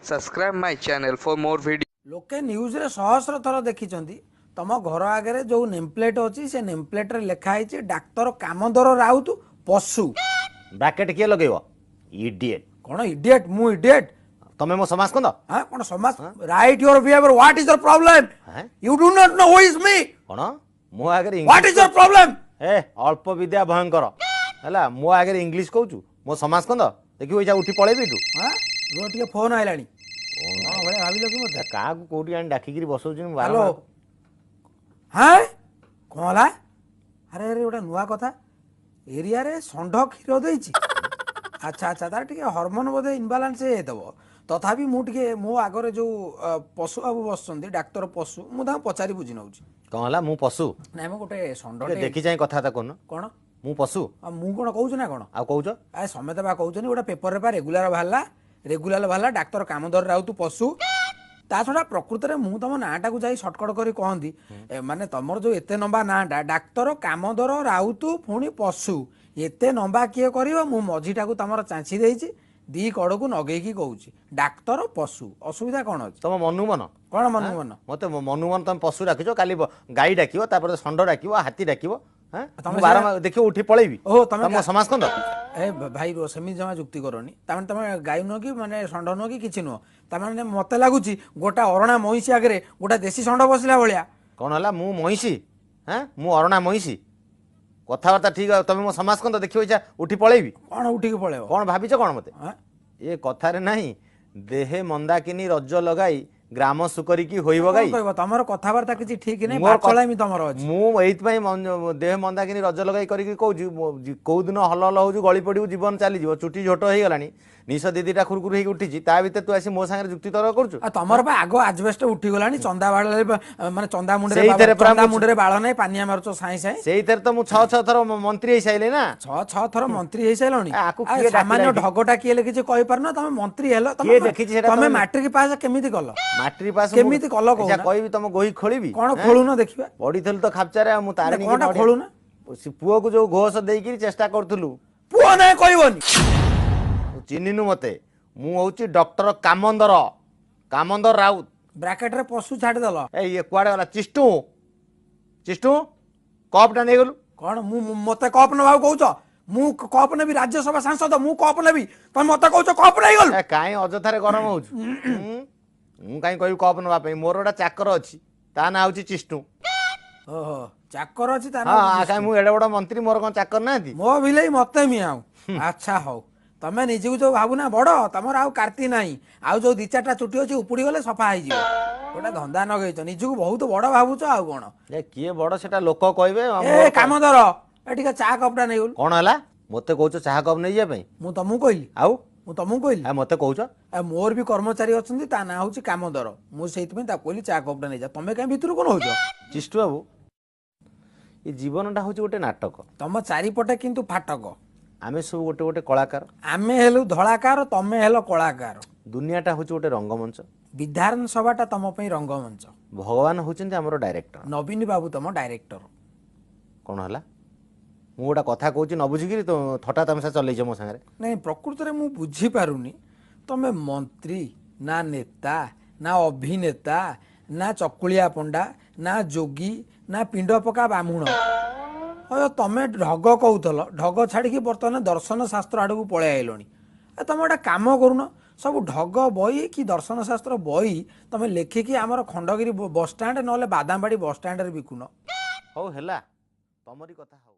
Subscribe my channel for more videos. ଲୋକେ ନ୍ୟୁଜ୍ରେ ସହସ୍ର ଥର ଦେଖିଛନ୍ତି, ତମ ଘର ଆଗରେ ଯୋଉ ନେମପ୍ଲେଟ୍ ଅଛି, ସେ ନେମପ୍ଲେଟ୍ରେ ଲେଖା ହେଇଛି ଡାକ୍ତର କାମଦର ରାଉତ ପଶୁ। ବ୍ରାକେଟ୍ କିଏ ଲଗେଇବ? ଇଡିଏଟ୍। କ'ଣ ଇଡିଏଟ୍? ମୁଁ ଇଡିଏଟ୍? ତମେ ମୋ ସମାଜ କନ୍ଦ। ହଁ, କ'ଣ ସମାଜ? Right your behaviour. What is your problem? ହେଁ? You do not know who is me. କ'ଣ ମୋ ଆଗରେ? What is your problem? ଏ ଅଳ୍ପ ବିଦ୍ୟା ଭୟଙ୍କର ହେଲା। ମୋ ଆଗରେ ଇଂଲିଶ କହୁଛୁ? ମୋ ସମାଜ କନ୍ଦ, ଦେଖିବୁ ଏଇଟା ଉଠି ପଳେଇବି ଏଠୁ। ହଁ, ରୁହ ଟିକେ, ଫୋନ୍ ଆଇଲାଣି। ହଁ, ଭଳିଆ ଭାବିଲ କି ମୋତେ? କାହାକୁ କୋଉଠି ଆଣି ଡାକିକିରି ବସଉଛି ମୁଁ? ହ୍ୟାଲୋ। ବାରମ୍ବାର। ହଁ, କ'ଣ ହେଲା? ଆରେ ଆରେ, ଗୋଟେ ନୂଆ କଥା, ଏରିଆରେ ଷଣ୍ଢ କ୍ଷୀର ଦେଇଛି। ଆଚ୍ଛା, ତାର ଟିକେ ହରମୋନ୍ ବୋଧେ ଇନବାଲାନ୍ସ ହେଇଯାଇଥିବ। ତଥାପି ମୁଁ ଟିକେ ମୋ ଆଗରେ ଯୋଉ ପଶୁ ବାବୁ ବସୁଛନ୍ତି, ଡାକ୍ତର ପଶୁ, ମୁଁ ତାଙ୍କୁ ପଚାରି ବୁଝି ନେଉଛି। କ'ଣ ହେଲା? ମୁଁ ପଶୁ? ନାଇଁ, ମୁଁ ଗୋଟେ ଟିକେ ଷଣ୍ଢଟେ ଦେଖି ଚାହିଁ କଥାବାର୍ତ୍ତା କରୁନ। କ'ଣ? ମୁଁ ପଶୁ? ଆଉ ମୁଁ କ'ଣ କହୁଛି ନା କ'ଣ? ଆଉ କହୁଛ? ଆରେ, ସମେତେ ବା କହୁଛନ୍ତି। ଗୋଟେ ପେପରରେ ପା ରେଗୁଲାର ବାହାରିଲା, ରେଗୁଲାର ବାହାରିଲା ଡାକ୍ତର କାମଦର ରାଉତ ପଶୁ। ତା ଛଡ଼ା ପ୍ରକୃତରେ ମୁଁ ତମ ନାଁଟାକୁ ଯାଇ ସର୍ଟକଟ କରି କହନ୍ତି, ମାନେ ତମର ଯୋଉ ଏତେ ଲମ୍ବା ନାଁଟା, ଡାକ୍ତର କାମଦର ରାଉତ ପୁଣି ପଶୁ, ଏତେ ଲମ୍ବା କିଏ କରିବ? ମୁଁ ମଝିଟାକୁ ତମର ଚାଞ୍ଚି ଦେଇଛି, ଦି କଡ଼କୁ ନଗେଇକି କହୁଛି ଡାକ୍ତର ପଶୁ। ଅସୁବିଧା କ'ଣ ଅଛି? ତମ ମନୁ ମନ। କ'ଣ ମନୁ ମନ? ମତେ ମନୁ ମନ ତମେ ପଶୁ ଡାକିଛ, କାଲି ଗାଈ ଡାକିବ, ତାପରେ ଷଣ୍ଢ ଡାକିବ, ହାତୀ ଡାକିବ। ହାଁ? ତମେ ମୁଁ ବାରମ୍ବାର ଦେଖିବ ଉଠି ପଳେଇବି। ଓହୋ, ତମେ ତମ ସମାଜ କନ୍ଦ। ଏ ଭାଇ ରୁହ, ସେମିତି ଜମା ଯୁକ୍ତି କରନି। ତାମାନେ ତମେ ଗାଈ ନୁହଁ କି ମାନେ ଷଣ୍ଢ ନୁହଁ କି କିଛି ନୁହଁ। ତାମାନେ ମତେ ଲାଗୁଛି ଗୋଟା ଅରଣା ମଇଁଷି ଆଗରେ ଗୋଟା ଦେଶୀ ଷଣ୍ଢ ବସିଲା ଭଳିଆ। କ'ଣ ହେଲା? ମୁଁ ମଇଁଷି? ହାଁ, ମୁଁ ଅରଣା ମଇଁଷି? କଥାବାର୍ତ୍ତା ଠିକ। ତମେ ମୋ ସମାଜ କନ୍ଦ, ଦେଖିବ ଇଚ୍ଛା ଉଠି ପଳେଇବି। କ'ଣ ଉଠିକି ପଳେଇବ? କ'ଣ ଭାବିଛ କ'ଣ ମତେ? ଆଁ? ଏ କଥାରେ ନାହିଁ, ଦେହେ ମନ୍ଦାକିନୀ ରଜ ଲଗାଇ ଗ୍ରାମ ସୁକରିକି ହୋଇବ କଣ ଗାଇ। କହିବ? ତମର କଥାବାର୍ତ୍ତା କିଛି ଠିକ ନାହିଁ। ମୋର ବାଚଳାମି ତମର ଅଛି। ମୁଁ ଏଇଥିପାଇଁ ଦେହ ମନ୍ଦାକିନୀ ରଜ ଲଗାଇ କରିକି କହୁଛି, କୋଉ ଦିନ ହଲ ହଲ ହଉଛୁ ଗଳି ପଡ଼ିବୁ, ଜୀବନ ଚାଲିଯିବ। ଚୁଟି ଝୋଟ ହେଇଗଲାଣି, ନିଶ ଦିଦିଟା ଖୁରଖୁର ହେଇକି ଉଠିଛି, ତା ଭିତରେ ତୁ ଆସି ମୋ ସାଙ୍ଗରେ ଯୁକ୍ତି ତର୍କ କରୁଛୁ। ଆଉ ତମର ବା ଆଗ ଆଜବେଷ୍ଟ ଉଠିଗଲାଣି, ଚନ୍ଦା ବାଳରେ ମାନେ ଚନ୍ଦା ମୁଣ୍ଡରେ ସେଇଥିରେ ପରା ଚନ୍ଦା ମୁଁ ମୁଣ୍ଡରେ ବାଳ ନାହିଁ, ପାନିଆ ମାରୁଛ ସାଇଁ ସାଇଁ। ସେଇଥିରେ ତ ମୁଁ ଛଅ ଛଅ ଥର ମନ୍ତ୍ରୀ ହେଇସାରିଲି ନା। ଛଅ ଛଅ ଥର ମନ୍ତ୍ରୀ ହେଇସାରିଲଣି? ଏ, ଆକୁ ଆରେ, କିଏ ଡାକିଲା ସାମାନ୍ୟ ଏଠି? ଢଗଟା କିଏ ଲେଖିଛି କହିପାରୁନ, ତମେ ମନ୍ତ୍ରୀ ହେଲ। କିଏ ଦେଖିଛି ସେଟା? ତମେ ତମେ ମାଟ୍ରିକ ପାସ୍ କେମିତି କଲ? ମାଟ୍ରିକ ପାସ୍ କେମିତି କଲ ଆଚ୍ଛା, କହୁନା? କହିବି, ତମ ଗୋହି ଖୋଳିବି। କଣ? ହେଁ? ଖୋଳୁନ ଦେଖିବା। ପଢିଥିଲୁ ତ ଖାପଚାରେ, ଆଉ ମୁଁ ତାରିଣୀ କଣଟା ଖୋଳୁନ? ପୁଅକୁ ଯୋଉ ଘୋଷ ଦେଇକିରି ଚେଷ୍ଟା କରୁଥିଲୁ। ପୁଅ ନାଁ କହିବନି। ତୁ ଚିହ୍ନିନୁ ମତେ? ମୁଁ ହଉଛି ଡକ୍ଟର କାମନ୍ଦର, କାମନ୍ଦର ରାଉତ। ବ୍ରାକେଟରେ ପଶୁ ଛାଡ଼ିଦେଲ। ଏ ଇଏ କୁଆଡେ ଗଲା? ଚିଷ୍ଟୁ, ଚିଷ୍ଟୁ, କପ୍ଟା ନେଇଗଲୁ। କଣ ମୁଁ ମତେ କପ୍ ନେବାକୁ କହୁଛ? ମୁଁ କପ୍ ନେବି? ରାଜ୍ୟସଭା ସାଂସଦ ମୁଁ, କପ୍ ନେବି? ତମେ ମତେ କହୁଛ କପ୍ ନେଇଗଲୁ? ଏ, କାଇଁ ଅଯଥାରେ ଗରମ ହଉଛୁ? ମୁଁ କାଇଁ କହିବି କପ୍ ନେବା ପାଇଁ? ମୋର ଗୋଟେ ଚାକର ଅଛି, ତା ନାଁ ହଉଛି ଚିଷ୍ଟୁ। ଓହୋ, ଚାକର ଅଛି ତା ହଁ। ନାଁ ହଉଛି କାଇଁ, ମୁଁ ଏଡେ ବଡ ମନ୍ତ୍ରୀ, ମୋର କଣ ଚାକର ନାହାନ୍ତି? ମୋ ବିଲେଇ ମତେ ମିଆଉ। ଆଚ୍ଛା ହଉ, ତମେ ନିଜକୁ ଯୋଉ ଭାବୁନା ବଡ, ତମର ଆଉ କାର୍ତ୍ତି ନାହିଁ। ଆଉ ଯୋଉ ଦି ଚାରିଟା ଚୁଟି ଅଛି ଉପୁଡି ଗଲେ ସଫା ହେଇଯିବ। ଗୋଟେ ଧନ୍ଦା ନଗେଇଛ, ନିଜକୁ ବହୁତ ବଡ ଭାବୁଛ, ଆଉ କଣ? ଏ, କିଏ ବଡ ସେଟା ଲୋକ କହିବେ। ଆଉ ଏ ମୋର କଣ? କାମଦର, ଏ ଟିକେ ଚା କପଟା ନେଇଗଲୁ। କଣ ହେଲା? ମତେ କହୁଛ ଚାହା କପ୍ ନେଇଯିବା ପାଇଁ? ମୁଁ ତମକୁ କହିଲି? ଆଉ ମୁଁ ତମକୁ କହିଲି? ଆଉ ମତେ କହୁଛ? ଆ, ମୋର ବି କର୍ମଚାରୀ ଅଛନ୍ତି, ତା ନାଁ ହଉଛି କାମଦର। ମୁଁ ସେଇଥିପାଇଁ ତାକୁ କହିଲି ଚା କପଟା ନେଇଯା। ତମେ କାହିଁ ଭିତରୁ କଣ ହଉଛ? ଚିଷ୍ଟୁ ବାବୁ, ଏ ଜୀବନଟା ହଉଛି ଗୋଟେ ନାଟକ। ତମ ଚାରିପଟେ କିନ୍ତୁ ଫାଟକ। ଆମେ ସବୁ ଗୋଟେ ଗୋଟେ କଳାକାର। ଆମେ ହେଲୁ ଧଳାକାର, ତମେ ହେଲ କଳାକାର। ଦୁନିଆଟା ହଉଛି ଗୋଟେ ରଙ୍ଗମଞ୍ଚ। ବିଧାନସଭାଟା ତମ ପାଇଁ ରଙ୍ଗମଞ୍ଚ। ଭଗବାନ ହଉଛନ୍ତି ଆମର ଡାଇରେକ୍ଟର। ନବୀନ ବାବୁ ତମ ଡାଇରେକ୍ଟର। କ'ଣ ହେଲା? ମୁଁ ଗୋଟେ କଥା କହୁଛି ନ ବୁଝିକିରି ତ ଥଟା ତାମସା ଚଲେଇଛ ମୋ ସାଙ୍ଗରେ। ନାଇଁ, ପ୍ରକୃତରେ ମୁଁ ବୁଝିପାରୁନି, ତମେ ମନ୍ତ୍ରୀ ନା ନେତା ନା ଅଭିନେତା ନା ଚକୁଳିଆ ପଣ୍ଡା ନା ଯୋଗୀ ନା ପିଣ୍ଡ ପକା ବାମୁଣ? ହୟ, ତମେ ଢଗ କହୁଥିଲ, ଢଗ ଛାଡ଼ିକି ବର୍ତ୍ତମାନ ଦର୍ଶନ ଶାସ୍ତ୍ର ଆଡ଼କୁ ପଳେଇ ଆଇଲଣି। ଏ, ତମେ ଗୋଟେ କାମ କରୁନ, ସବୁ ଢଗ ବହି କି ଦର୍ଶନ ଶାସ୍ତ୍ର ବହି ତମେ ଲେଖିକି ଆମର ଖଣ୍ଡଗିରି ବସଷ୍ଟାଣ୍ଡ ନହେଲେ ବାଦାମବାଡ଼ି ବସଷ୍ଟାଣ୍ଡରେ ବିକୁନ। ହଉ ହେଲା, ତମରି କଥା ହଉ।